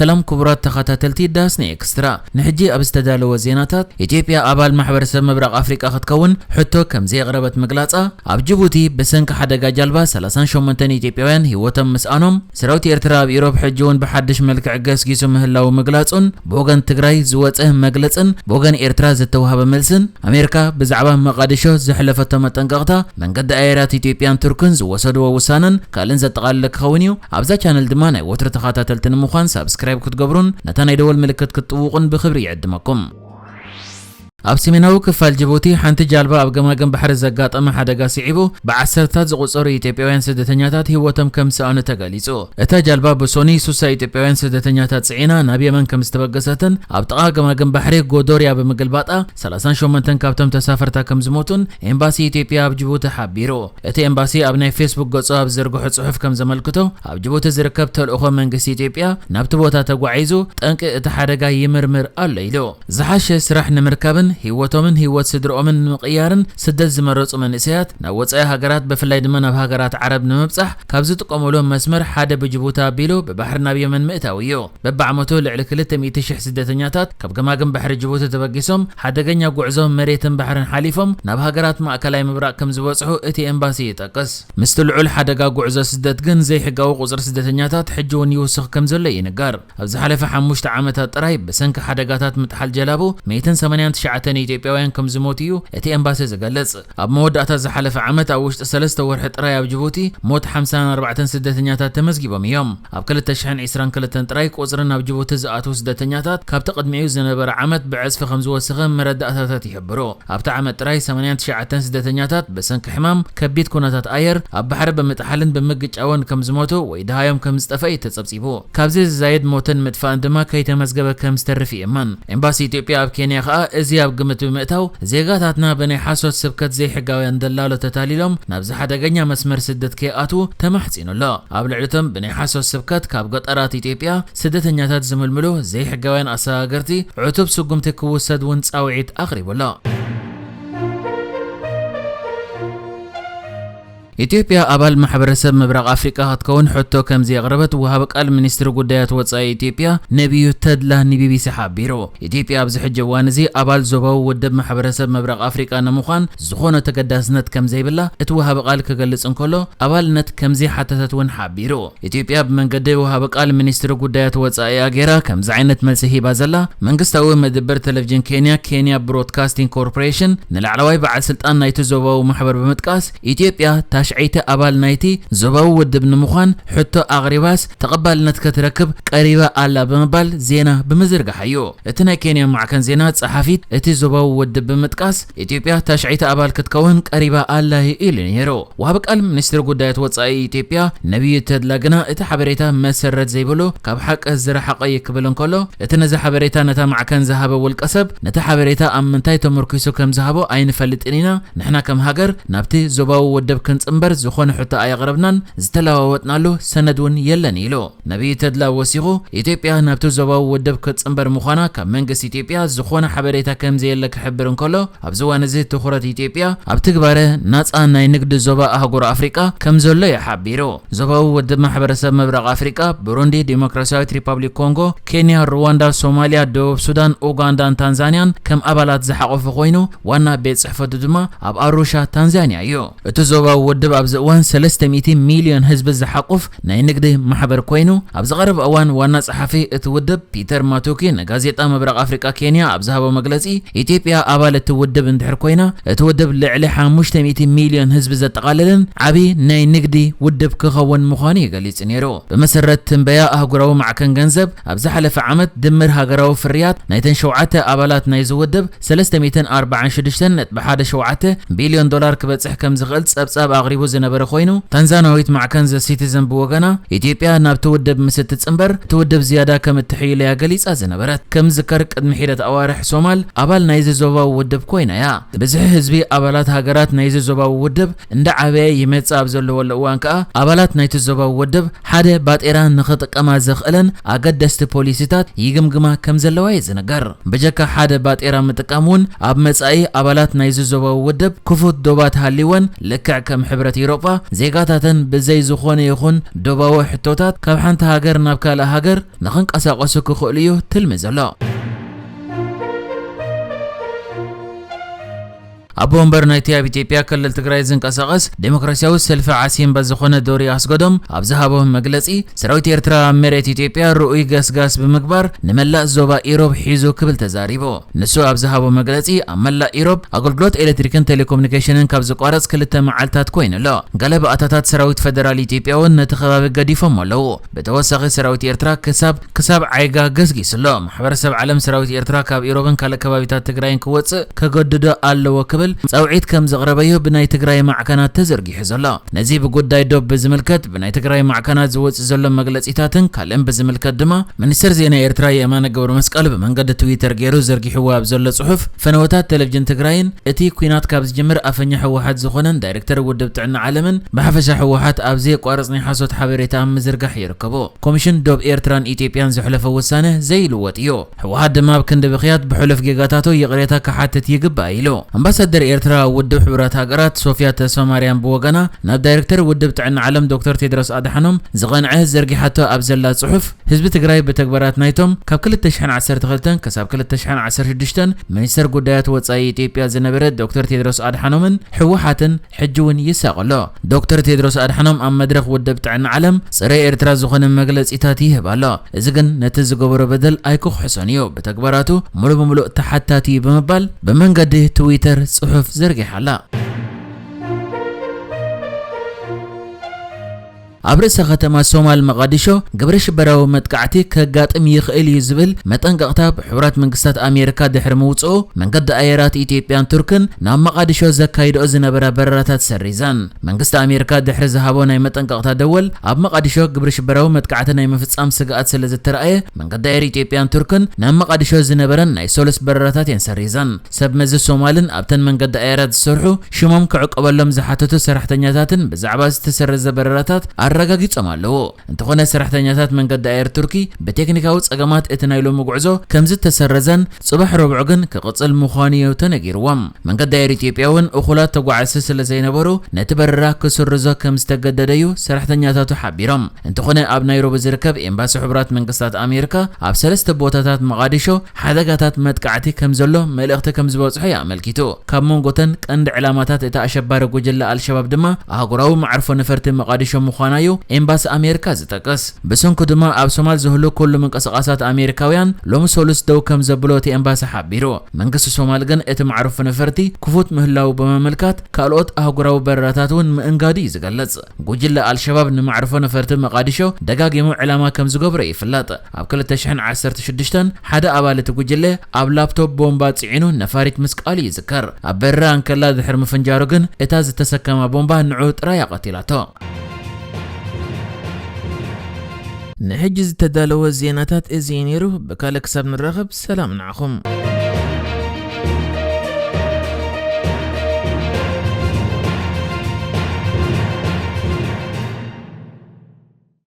ሰላም ክቡራት ተኸታተልቲ ዳስኒ ኤክስትራ፣ ንሕጂ ኣብ ዝተዳለወ ዜናታት፣ ኢትዮጵያ ኣባል ማሕበረሰብ ምብራቕ ኣፍሪቃ ክትከውን ሕቶ ከም ዘየቕረበት ምግላጻ፣ ኣብ ጅቡቲ ብሰንኪ ሓደጋ ጃልባ ሰላሳን ሸሞንተን ኢትዮጵያውያን ህይወቶም ምስኣኖም፣ ሰራዊት ኤርትራ ኣብ ኢሮብ ሕጂ እውን ብሓድሽ መልክዕ ገስጊሱ ምህላዉ ምግላጹን፣ ብወገን ትግራይ ዝወጸ መግለጽን ብወገን ኤርትራ ዝተዋህበ መልስን፣ ኣሜሪካ ብዛዕባ መቓዲሾ ዘሕለፈቶ መጠንቀቕታ፣ መንገዲ ኣየራት ኢትዮጵያን ቱርክን ዝወሰድዎ ውሳነን ካልእን ዘጠቓለለ ክኸውን እዩ። ኣብዛ ቻነል ድማ ናይ ወትሩ ተኸታተልቲ ንምዃን ሳብስክራይብ ክትገብሩን ነታ ናይ ደወል ምልክት ክትጥውቑን ብኽብሪ ይዕድመኩም። ኣብ ሰሜናዊ ክፋል ጅቡቲ ሓንቲ ጃልባ ኣብ ገማግም ባሕሪ ዘጋጠመ ሓደጋ ስዒቡ ብዓሰርታት ዝቑጸሩ ኢትዮጵያውያን ስደተኛታት ህይወቶም ከም ዝሰኣኑ ተገሊጹ። እታ ጃልባ ብሶኒ ሱሳ ኢትዮጵያውያን ስደተኛታት ጽዒና ናብ የመን ከም ዝተበገሰትን ኣብ ጥቓ ገማግም ባሕሪ ጎዶርያ ብምግልባጣ ሰላሳን ሸሞንተን ካብቶም ተሳፈርታ ከም ዝሞቱን ኤምባሲ ኢትዮጵያ ኣብ ጅቡቲ ሓቢሩ። እቲ ኤምባሲ ኣብ ናይ ፌስቡክ ገጹ ኣብ ዝዘርግሖ ጽሑፍ ከም ዘመልክቶ፣ ኣብ ጅቡቲ ዝርከብ ተልእኾ መንግስቲ ኢትዮጵያ ናብቲ ቦታ ተጓዒዙ ጠንቂ እቲ ሓደጋ ይምርምር ኣሎ ኢሉ። ዝሓሸ ስራሕ ንምርካብን ህይወቶምን ህይወት ስድርኦምን ንምቕያርን ስደት ዝመረጹ መንእሰያት ናብ ወጻኢ ሃገራት፣ ብፍላይ ድማ ናብ ሃገራት ዓረብ ንምብጻሕ ካብ ዝጥቀሙሉ መስመር ሓደ ብጅቡቲ ኣቢሉ ብባሕሪ ናብ የመን ምእታው እዩ። በብዓመቱ ልዕሊ ክልተ ሚእቲ ሽሕ ስደተኛታት ካብ ገማግም ባሕሪ ጅቡቲ ተበጊሶም ሓደገኛ ጉዕዞ መሬትን ባሕርን ሓሊፎም ናብ ሃገራት ማእከላይ ምብራቕ ከም ዝበጽሑ እቲ ኤምባሲ ይጠቅስ። ምስቲ ልዑል ሓደጋ ጉዕዞ ስደት ግን ዘይሕጋዊ ቁጽሪ ስደተኛታት ሕጂ እውን ይውስኽ ከም ዘሎ ይንገር። ኣብ ዝሓለፈ ሓሙሽተ ዓመታት ጥራይ ብሰንኪ ሓደጋታት ምጥሓል ጀላቡ ሚእትን ሰማንያን ትሽዓተን ኢትዮጵያውያን ከም ዝሞቱ እዩ እቲ ኤምባሲ ዝገልጽ። ኣብ መወዳእታ ዝሓለፈ ዓመት ኣብ ውሽጢ ሰለስተ ወርሒ ጥራይ ኣብ ጅቡቲ ሞት ሓምሳን ኣርባዕተን ስደተኛታት ተመዝጊቦም እዮም። ኣብ ክልተ ሽሕን ዕስራን ክልተን ጥራይ ቁጽሪ ናብ ጅቡቲ ዝኣትዉ ስደተኛታት ካብቲ ቅድሚኡ ዝነበረ ዓመት ብዕጽፊ ከም ዝወሰኸ መረዳእታታት ይሕብሩ። ኣብቲ ዓመት ጥራይ ሰማንያን ትሽዓተን ስደተኛታት ብሰንኪ ሕማም፣ ከቢድ ኩነታት ኣየር፣ ኣብ ባሕሪ ብምጥሓልን ብምግጫውን ከም ዝሞቱ ወይ ደሃዮም ከም ዝጠፍአ እዩ ተጸብጺቡ። ካብዚ ዝዛየድ ሞትን ምጥፋእን ድማ ከይተመዝገበ ከም ዝተርፍ ይእመን። ኤምባሲ ኢትዮጵያ ኣብ ኬንያ ከኣ እዚ ኣብ ግምት ብምእታው፣ ዜጋታትና ብናይ ሓሶት ስብከት ዘይሕጋውያን ደላሎ ተታሊሎም ናብዚ ሓደገኛ መስመር ስደት ከይኣትዉ ተማሕጺኑ ኣሎ። ኣብ ልዕሊ እቶም ብናይ ሓሶት ስብከት ካብ ገጠራት ኢትዮጵያ ስደተኛታት ዝምልምሉ ዘይሕጋውያን ኣሰጋገርቲ ዕቱብ ስጉምቲ ክውሰድ እውን ጻውዒት ኣቕሪቡ ኣሎ። ኢትዮጵያ ኣባል ማሕበረሰብ ምብራቕ ኣፍሪቃ ክትከውን ሕቶ ከም ዘየቕረበት ወሃቢ ቃል ሚኒስትሪ ጉዳያት ወጻኢ ኢትዮጵያ ነቢዩ ተድላ ንቢቢሲ ሓቢሩ። ኢትዮጵያ ኣብዚ ሕጂ እዋን እዚ ኣባል ዞባዊ ውድብ ማሕበረሰብ ምብራቕ ኣፍሪቃ ንምዃን ዝኾነ ተገዳስነት ከም ዘይብላ እቲ ወሃቢ ቃል ክገልጽ እንከሎ፣ ኣባልነት ከም ዘይሓተተት እውን ሓቢሩ። ኢትዮጵያ ብመንገዲ ወሃቢ ቃል ሚኒስትሪ ጉዳያት ወጻኢኣ ገይራ ከምዚ ዓይነት መልሲ ሂባ ዘላ፣ መንግስታዊ መደበር ቴሌቪዥን ኬንያ፣ ኬንያ ብሮድካስቲንግ ኮርፖሬሽን፣ ንላዕለዋይ በዓል ስልጣን ናይቲ ዞባዊ ማሕበር ብምጥቃስ፣ ኢትዮጵያ ታሽዐይቲ ኣባል ናይቲ ዞባዊ ውድብ ንምዃን ሕቶ ኣቕሪባስ ተቐባልነት ክትረክብ ቀሪባ ኣላ ብምባል ዜና ብምዝርጋሕ እዩ። እቲ ናይ ኬንያ ማዕከን ዜና ጸሓፊት እቲ ዞባዊ ውድብ ብምጥቃስ፣ ኢትዮጵያ ታሽዐይቲ ኣባል ክትከውን ቀሪባ ኣላ ኢሉ ነይሩ። ወሃቢ ቃል ሚኒስትሪ ጉዳያት ወጻኢ ኢትዮጵያ ነቢዩ ተድላ ግና እቲ ሓበሬታ መሰረት ዘይብሉ፣ ካብ ሓቂ ዝረሓቐ እዩ ክብል እንከሎ፣ እቲ ነዚ ሓበሬታ ነታ ማዕከን ዝሃበ ውልቀ ሰብ ነቲ ሓበሬታ ኣብ ምንታይ ተመርኪሱ ከም ዝሃቦ ኣይንፈልጥን ኢና። ንሕና ከም ሃገር ናብቲ ዞባዊ ውድብ ክንጽንበር ዝኾነ ሕቶ ኣየቕረብናን፣ ዝተለዋወጥናሉ ሰነድ እውን የለን ኢሉ። ነቢዩ ተድላ ወሲኹ፣ ኢትዮጵያ ናብቲ ዞባዊ ውድብ ክትጽንበር ምዃና ካብ መንግስቲ ኢትዮጵያ ዝኾነ ሓበሬታ ከም ዘየለ ክሕብር እንከሎ፣ ኣብዚ እዋን እዚ ትኹረት ኢትዮጵያ ኣብ ትግባረ ናጻ ናይ ንግዲ ዞባ ኣህጉር ኣፍሪቃ ከም ዘሎ እዩ ሓቢሩ። ዞባዊ ውድብ ማሕበረሰብ ምብራቕ ኣፍሪቃ፣ ብሩንዲ፣ ዲሞክራሲያዊት ሪፓብሊክ ኮንጎ፣ ኬንያ፣ ሩዋንዳ፣ ሶማልያ፣ ደቡብ ሱዳን፣ ኡጋንዳን ታንዛንያን ከም ኣባላት ዝሓቖፈ ኮይኑ፣ ዋና ቤት ጽሕፈቱ ድማ ኣብ ኣሩሻ፣ ታንዛንያ እዩ። እቲ ዞባዊ ውድብ ኣብዚ እዋን ሰለስተ ሚእቲ ሚልዮን ህዝቢ ዝሓቁፍ ናይ ንግዲ ማሕበር ኮይኑ፣ ኣብዚ ቀረባ እዋን ዋና ጸሓፊ እቲ ውድብ ፒተር ማቱኪ ንጋዜጣ ምብራቕ ኣፍሪቃ ኬንያ ኣብ ዝሃቦ መግለጺ፣ ኢትዮጵያ ኣባል እቲ ውድብ እንድሕር ኮይና፣ እቲ ውድብ ልዕሊ ሓሙሽተ ሚእቲ ሚልዮን ህዝቢ ዘጠቓልልን ዓቢ ናይ ንግዲ ውድብ ክኸውን ምዃኑ እዩ ገሊጹ ነይሩ። ብመሰረት ትንበያ ኣህጉራዊ ማዕከን ገንዘብ፣ ኣብ ዝሓለፈ ዓመት ድምር ሃገራዊ ፍርያት ናይተን ሸውዓተ ኣባላት ናይዚ ውድብ ሰለስተ ሚእትን ኣርባዓን ሽዱሽተን ነጥቢ ሓደ ሸውዓተ ቢልዮን ዶላር ክበጽሕ ከም ዝኽእል ጸብጻብ ኣቕሪቡ ዝነበረ ኮይኑ፣ ታንዛናዊት ማዕከን ዘ ሲቲዘን ብወገና፣ ኢትዮጵያ ናብቲ ውድብ ምስ እትጽንበር፣ እቲ ውድብ ዝያዳ ከም እትሕይሎ እያ ገሊጻ ዝነበረት። ከም ዝዝከር፣ ቅድሚ ሒደት ኣዋርሕ ሶማል ኣባል ናይዚ ዞባዊ ውድብ ኮይና እያ። ብዝሒ ህዝቢ ኣባላት ሃገራት ናይዚ ዞባዊ ውድብ እንዳዓበየ ይመጽእ ኣብ ዘለወሉ እዋን ከኣ፣ ኣባላት ናይቲ ዞባዊ ውድብ ሓደ ባጤራ ንኽጥቀማ ዘኽእለን ኣገደስቲ ፖሊሲታት ይግምግማ ከም ዘለዋ እዩ ዝንገር። ብጀካ ሓደ ባጤራ ምጥቃም እውን ኣብ መጻኢ ኣባላት ናይዚ ዞባዊ ውድብ ክፉት ዶባት ሃልይወን፣ ልክዕ ከም ሕብረ ሕብረት ኤውሮጳ፣ ዜጋታተን ብዘይ ዝኾነ ይኹን ዶባዊ ሕቶታት ካብ ሓንቲ ሃገር ናብ ካልእ ሃገር ንኽንቀሳቐሱ ክኽእሉ እዩ ትልሚ ዘሎ። ኣቦ ወንበር ናይቲ ኣብ ኢትዮጵያ ክልል ትግራይ ዝንቀሳቐስ ዴሞክራሲያዊ ሰልፊ ዓሲምባ ዝኾነ ዶሪ ኣስገዶም ኣብ ዝሃቦ መግለጺ፣ ሰራዊት ኤርትራ ኣብ መሬት ኢትዮጵያ ርኡይ ገስጋስ ብምግባር ንመላእ ዞባ ኢሮብ ሒዙ ክብል ተዛሪቡ። ንሱ ኣብ ዝሃቦ መግለጺ፣ ኣብ መላእ ኢሮብ ኣገልግሎት ኤሌክትሪክን ቴሌኮሙኒኬሽንን ካብ ዝቋረጽ ክልተ መዓልታት ኮይኑ ኣሎ። ገለ ባእታታት ሰራዊት ፈደራል ኢትዮጵያ እውን ነቲ ከባቢ ገዲፎም ኣለዉ። ብተወሳኺ ሰራዊት ኤርትራ ክሳብ ክሳብ ዓይጋ ገስጊሱ ኣሎ። ማሕበረሰብ ዓለም ሰራዊት ኤርትራ ካብ ኢሮብን ካልእ ከባቢታት ትግራይን ክወጽእ ከገድዶ ኣለዎ ክብል ጻውዒት ከም ዘቕረበዩ ብናይ ትግራይ ማዕከናት ተዘርጊሑ ዘሎ። ነዚ ብጉዳይ ዶብ ብዝምልከት ብናይ ትግራይ ማዕከናት ዝወጽእ ዘሎ መግለጺታትን ካልእን ብዝምልከት ድማ ሚኒስትር ዜና ኤርትራ የማነ ገብረ መስቀል ብመንገዲ ትዊተር ገይሩ ዘርጊሕዎ ኣብ ዘሎ ጽሑፍ፣ ፈነወታት ቴሌቪዥን ትግራይን እቲ ኲናት ካብ ዝጅምር ኣፈኛ ህወሓት ዝኾነን ዳይሬክተር ውድብ ጥዕና ዓለምን ብሓፈሻ ህወሓት ኣብ ዘየቋርጽ ናይ ሓሶት ሓበሬታ ኣብ ምዝርጋሕ ይርከቡ። ኮሚሽን ዶብ ኤርትራን ኢትዮጵያን ዘሕለፎ ውሳነ ዘይልወጥ እዩ። ህወሓት ድማ ኣብ ክንዲ ብኽያት ብሕሉፍ ጌጋታቱ ይቕሬታ ክሓትት ይግባእ ኢሉ። ኣምባሳደር ኤርትራ ኣብ ውድብ ሕቡራት ሃገራት ሶፊያ ተስፋማርያም ብወገና ናብ ዳይሬክተር ውድብ ጥዕና ዓለም ዶክተር ቴድሮስ ኣድሓኖም ዝቐንዐ ዘርጊሓቶ ኣብ ዘላ ጽሑፍ፣ ህዝቢ ትግራይ ብተግባራት ናይቶም ካብ ክልተ ሽሕን ዓሰርተ ክልተን ክሳብ ክልተ ሽሕን ዓሰርተ ሽዱሽተን ሚኒስተር ጉዳያት ወጻኢ ኢትዮጵያ ዝነበረ ዶክተር ቴድሮስ ኣድሓኖምን ህወሓትን ሕጂ እውን ይሳቐ ኣሎ። ዶክተር ቴድሮስ ኣድሓኖም ኣብ መድረኽ ውድብ ጥዕና ዓለም ጸረ ኤርትራ ዝኾነ መግለጺታት ይህብ ኣሎ። እዚ ግን ነቲ ዝገበሮ በደል ኣይክኽሕሶን እዩ። ብተግባራቱ ሙሉእ ብሙሉእ ተሓታቲ እዩ ብምባል ብመንገዲ ትዊተር ጽሑፍ ዘርጊሓ ኣላ። ኣብ ርእሰ ከተማ ሶማል መቓዲሾ ግብረ ሽበራዊ መጥቃዕቲ ከጋጥም ይኽእል እዩ ዝብል መጠንቀቕታ ብሕቡራት መንግስታት ኣሜሪካ ድሕሪ ምውፅኡ፣ መንገዲ ኣየራት ኢትዮጵያን ቱርክን ናብ መቓዲሾ ዘካይድኦ ዝነበራ በረራታት ሰሪዘን። መንግስቲ ኣሜሪካ ድሕሪ ዝሃቦ ናይ መጠንቀቕታ ደወል፣ ኣብ መቓዲሾ ግብረ ሽበራዊ መጥቃዕቲ ናይ ምፍጻም ስግኣት ስለ ዝተረኣየ፣ መንገዲ ኣየር ኢትዮጵያን ቱርክን ናብ መቓዲሾ ዝነበረን ናይ ሶሉስ በረራታት እየን ሰሪዘን። ሰብ መዚ ሶማልን ኣብተን መንገዲ ኣየራት ዝሰርሑ ሽሞም ክዕቀበሎም ዝሓተቱ ሰራሕተኛታትን ብዛዕባ ዝተሰረዘ በረራታት ኣረጋጊጾም ኣለዉ። እንተኾነ፣ ሰራሕተኛታት መንገዲ ኣየር ቱርኪ ብቴክኒካዊ ጸገማት እቲ ናይ ሎሚ ጉዕዞ ከም ዝተሰረዘን ጽባሕ ረቡዕ ግን ክቕጽል ምዃኑ እዩ ተነጊርዎም። መንገዲ ኣየር ኢትዮጵያ እውን እኹላት ተጓዓዝቲ ስለ ዘይነበሩ ነቲ በረራ ክስርዞ ከም ዝተገደደ እዩ ሰራሕተኛታቱ ሓቢሮም። እንተኾነ፣ ኣብ ናይሮቢ ዝርከብ ኤምባሲ ሕቡራት መንግስታት ኣሜሪካ ኣብ ሰለስተ ቦታታት መቓዲሾ ሓደጋታት መጥቃዕቲ ከም ዘሎ መልእኽቲ ከም ዝበጽሖ እዩ ኣመልኪቱ። ካብ መንጎተን ቀንዲ ዕላማታት እቲ ኣሸባሪ ጉጅለ ኣልሸባብ ድማ ኣህጉራዊ መዓርፎ ነፈርቲ መቓዲሾ ምዃና እዩ ኤምባሲ ኣሜሪካ ዝጠቅስ። ብሰንኩ ድማ ኣብ ሶማል ዝህሉ ኩሉ ምንቅስቓሳት ኣሜሪካውያን ሎሚ ሰሉስ ደው ከም ዘብሎ እቲ ኤምባሲ ሓቢሩ። መንግስቲ ሶማል ግን እቲ መዓርፎ ነፈርቲ ክፉት ምህላዉ ብምምልካት፣ ካልኦት ኣህጉራዊ በረራታት እውን ምእንጋዱ እዩ ዝገልጽ። ጉጅለ ኣልሸባብ ንመዕርፎ ነፈርቲ መቓዲሾ ደጋጊሙ ዕላማ ከም ዝገብሮ ይፍለጥ። ኣብ ክልተ ሽሕን ዓሰርተ ሽዱሽተን ሓደ ኣባል እቲ ጉጅለ ኣብ ላፕቶፕ ቦምባ ጽዒኑ ነፋሪት ምስቃሉ ይዝከር። ኣብ በረራ እንከላ ድሕሪ ምፍንጃሩ ግን እታ ዝተሰከማ ቦምባ ንዑ ጥራይ ኣቐቲላቶ። ንሕጂ ዝተዳለወ ዜናታት እዚ እዩ ነይሩ። ብካልእ ክሳብ ንራኸብ ሰላም ንዓኹም።